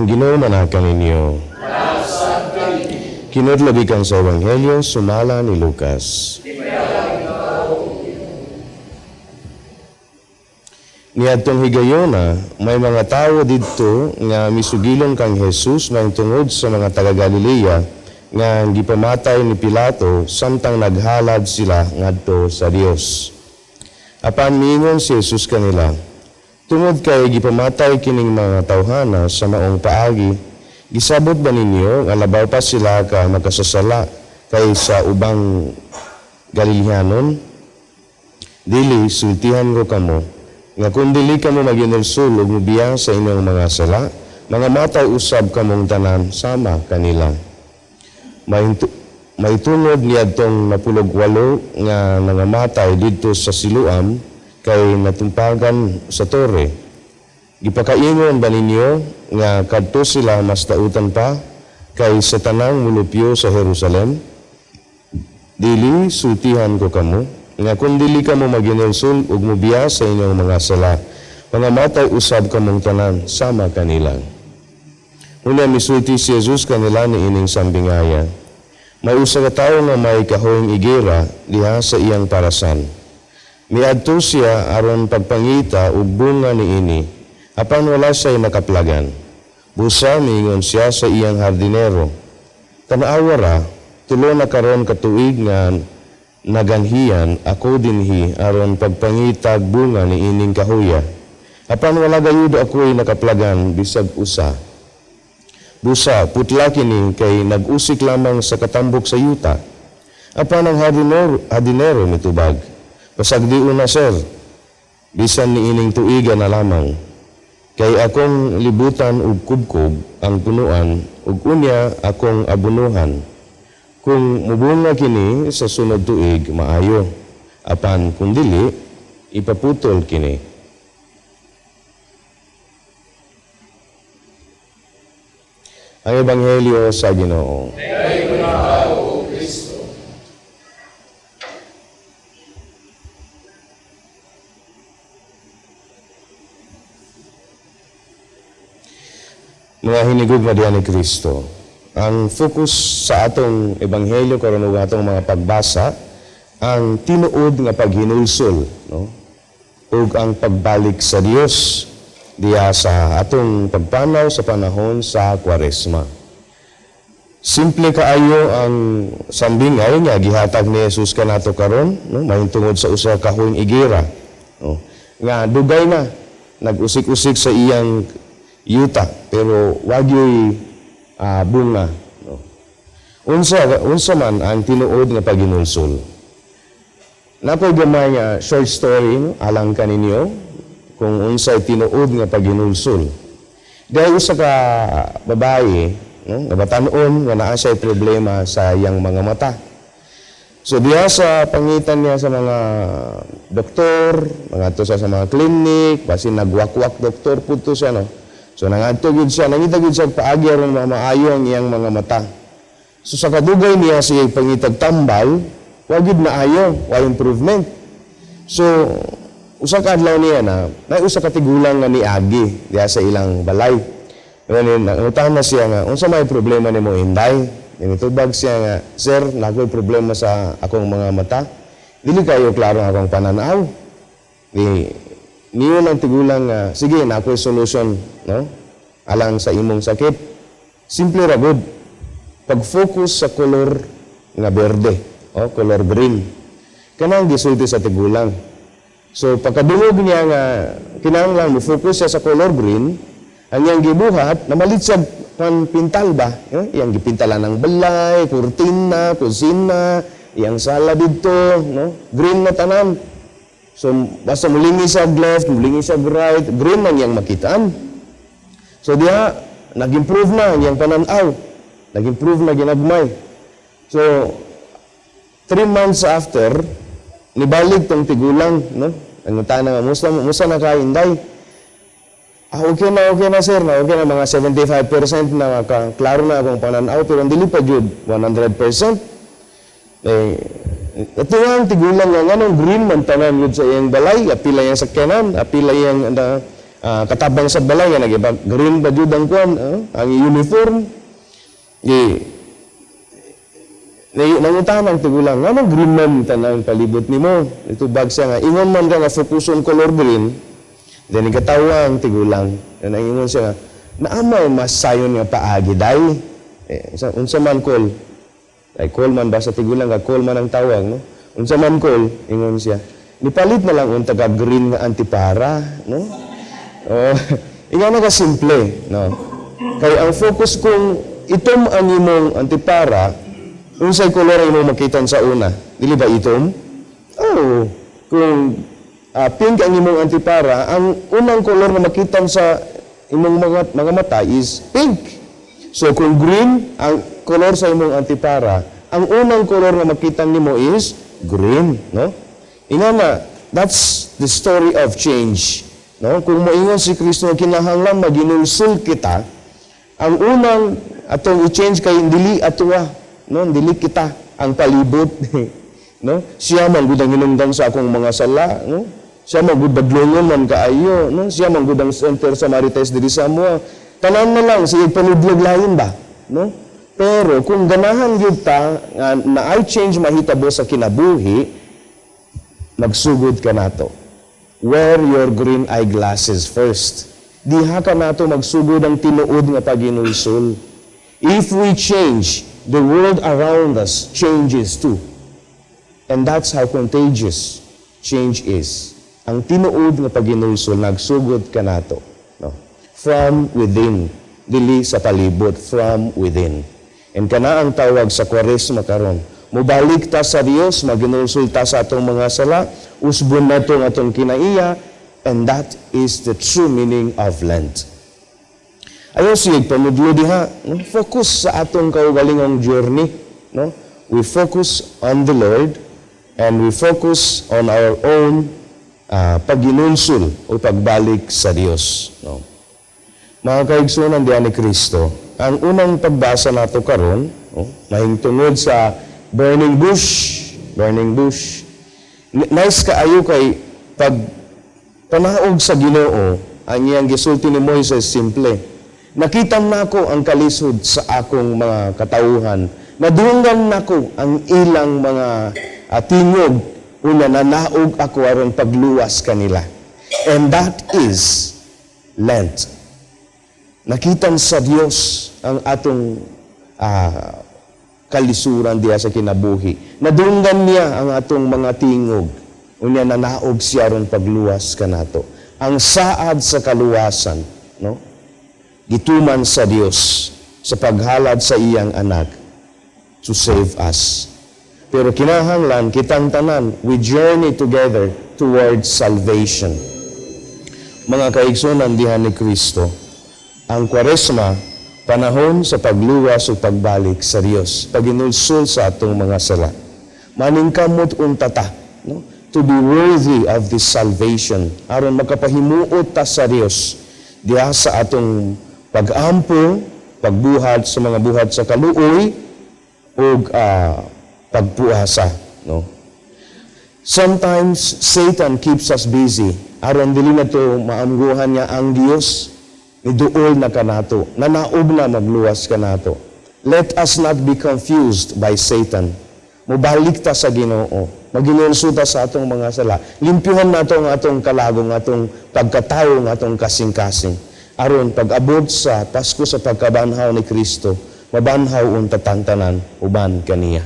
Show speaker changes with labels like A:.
A: Ang Ginoo manaka ninyo. Kinudlo gikan sa Ebanghelyo sumala ni Lucas. Niadtong higayona, may mga tawo didto nga misugilon kang Jesus mahitungod sa mga taga Galilea nga gipamatay ni Pilato samtang naghalad sila ngadto sa Dios. Apan miingon si Jesus kanila, "Tungod kay gipamatay kining mga tawhana sa maong paagi, gisabot ba ninyo nga labaw pa sila ka makasasala kaysa ubang Galileanon? Dili, sultihan ko kamo, nga kung dili kamo maginulsul ug mobiya sa inyong mga sala, mga matay usab kamong tanan sama kanila." May tungod niadtong 18 nga nangamatay didto sa Siloam kay natumpagan sa tore. Gipakaingon ba ninyo nga kadto sila mas dautan pa kay sa tanang mulupyo sa Jerusalem? Dili, sultihan ko kamo, nga kung dili kamo maginulsul ug mobiya sa inyong mga sala, mga matay usab kamong tanan sama kanila. Unya misulti si Jesus kanila niining sambingaya. May usa ka tawo nga may kahoyng igera diha sa iyang parasan. Miadto siya aron pagpangita og bunga niini, apan wala siya'y nakaplagan. Busa miingon siya sa iyang hardinero, "Tan-awa ra, 3 na karon ka tuig nga naganhian ako dinhi aron pagpangitag bunga niining kahoya. Apan wala gayud ako'y nakaplagan bisag usa. Busa putla kini kay nag-usik lamang sa katambok sa yuta." Apan ang hardinero mitubag, "Pasagdiun na, sir, bisan niining tuiga na lamang. Kay akong libutan og kubkob ang punuan ug unya akong abunuhan. Kung mubunga kini sa sunod tuig, maayo. Apan kung dili, ipaputol kini." Ang Ebanghelyo sa Ginoo. Mga hinigugma diha ni Kristo, ang focus sa atong ebanghelyo karon ug atong mga pagbasa ang tinuod nga paghinulsol, no? Ug ang pagbalik sa Dios diha sa atong pagpanaw sa panahon sa Kwaresma. Simple kaayo ang sambingay nga gihatag ni Jesus kanato karon, no? Mahintungod sa usa ka kahoyng igera, no? Nga dugay na nag-usik-usik sa iyang yuta pero wagyoy bunga, no? Unsa man ang tinuod nga paghinulsol? Nakoy gamay nga short story, no? Alang kaninyo kung unsay tinuod nga paghinulsol. Dahil usa ka babae, no, nga batan-on nga naa siya'y problema sa iyang mga mata. So diha sa pangitan niya sa mga doktor, mangadto siya sa mga klinik, basin nagwakwak doktor pud to siya, no. So nangadto gyud siya, nangita gyud siya paagi aron maayo ang iyang mga mata. So sa kadugay niya siya pangitag tambal, wa gyud maayo, wa improvement. So usa ka adlaw niya na may usa ka tigulang nga niagi diha sa ilang balay. Ngani nangutahan na siya nga, unsa may problema nimo, Inday? Nitubag siya nga, "Sir, nakoy problema sa akong mga mata. Dili kayo klaro ang akong pananaw." Ni niyo lang tigulang nga, "Sige, nakoy solution, no? Alang sa imong sakit. Simple ra gud. Pag-focus sa kolor nga berde o kolor green." Kanang gisulti sa tigulang. So pagkadungog niya nga kinahanglan mo focus siya sa color green, ang iyang gibuhat namalit siya pan pintal ba, no? Iyang gipintalan ng balay, kurtina, kusina, iyang sala didto, no? Green na tanan. So basta mulingi siya left, mulingi siya right, green lang iyang makitaan. So diha nag-improve na ang iyang pananaw. Nag-improve na ginagmay. So 3 months after, nibalik tong tigulang, no? Nangutana nga, "Musta na ka, Inday?" "Ah, okay na sir, na okay na, mga 75% na, klaro na akong pananaw, pero dili pa jud 100%. Eh, ito nga ang tigulang nga, nganong green man tanan yun sa iyang balay, apila iyang sakyanan, apila iyang Katabang sa balay nga nag green ba jud ang kuan, ang uniform. Di nangutana ang tigulang, "Nganong green man tanang palibot nimo?" Itubag siya nga, "Ingon man ka nga fokuson color green." Then ikatawa ang tigulang. Then ang ingon siya nga, "Naa may mas sayon nga paagi, day." "Eh, unsa man, Kol?" Ay, Kol man ba sa tigulang, ka Kol man ang tawag, no? "Unsa man, Kol?" Ingon siya. "Nipalit na lang unta ka green nga antipara," no? Oh, ingana ka simple, no? Kay ang focus, kung itom ang imong antipara, unsay kolor ang imong makita sa una? Dili ba itom? Oh, kung pink ang imong antipara, ang unang kolor na makita sa imong mga mata is pink. So kung green ang kolor sa imong antipara, ang unang kolor na makita nimo is green, no? Ingana, that's the story of change. No? Kung moingon si Kristo kinahanglan maginulsul kita, ang unang atong i-change kay dili atoa, no? Dili kita, ang palibot, no? Siya man gud ang hinungdan sa akong mga sala, no? Siya man gud badlongon man kaayo, no? Siya man gud ang center sa Marites diri sa amoa. Tanan na lang sige panudlog lain ba, no? Pero kung ganahan gyud ta nga naay change mahitabo sa kinabuhi, magsugod ka nato. Wear your green eyeglasses first. Diha ka nato magsugod ang tinuod nga paginulsol. If we change, the world around us changes too. And that's how contagious change is. Ang tinuod nga paginulsol nagsugod ka nato, no? From within, dili sa palibot, from within. And kana ang tawag sa Kwaresma karon. Mobalik ta sa Dios, maginulsul ta sa atong mga sala, usbon nato ang atong kinaiya, and that is the true meaning of Lent. Ayaw sige panudlo diha, no? Focus sa atong kaugalingong journey, no? We focus on the Lord and we focus on our own pagginulsul o pagbalik sa Dios, no? Mga kaigsunan diha ni Kristo, ang unang pagbasa nato karon, no, mahingtungod sa burning bush, burning bush. Nice kaayo kay pag panaog sa Ginoo, ang iyang gisulti ni Moises simple. "Nakita nako ang kalisod sa akong mga katauhan. Nadunggan nako ang ilang mga tingog, unya nanaog ako aron pagluwas kanila." And that is Lent. Nakita sa Dios ang atong kalisuran diha sa kinabuhi. Nadunggan niya ang atong mga tingog. Unya nanaog siya aron pagluwas kanato. Ang saad sa kaluwasan, no? Gituman sa Dios sa paghalad sa iyang anak to save us. Pero kinahanglan kitang tanan, we journey together towards salvation. Mga kaigsunan diha ni Kristo, ang Kwaresma, panahon sa pagluwas o pagbalik sa Dios, paginulsul sa atong mga sala. Maningkamot unta ta, no? To be worthy of this salvation, aron makapahimuot ta sa Dios diha sa atong pag-ampo, pagbuhat sa mga buhat sa kaluoy ug pagpuasa, no? Sometimes Satan keeps us busy aron dili na to maamguhan niya ang Dios niduol na kanato, nanaog na magluwas kanato. Let us not be confused by Satan. Mobalik ta sa Ginoo. Maginulso ta sa atong mga sala. Limpyuhan nato ang atong kalagong, atong pagkatawo, ang atong kasing-kasing. Aron pag-abot sa Pasko sa pagkabanhaw ni Kristo, mabanhaw unta tang tanan uban kaniya.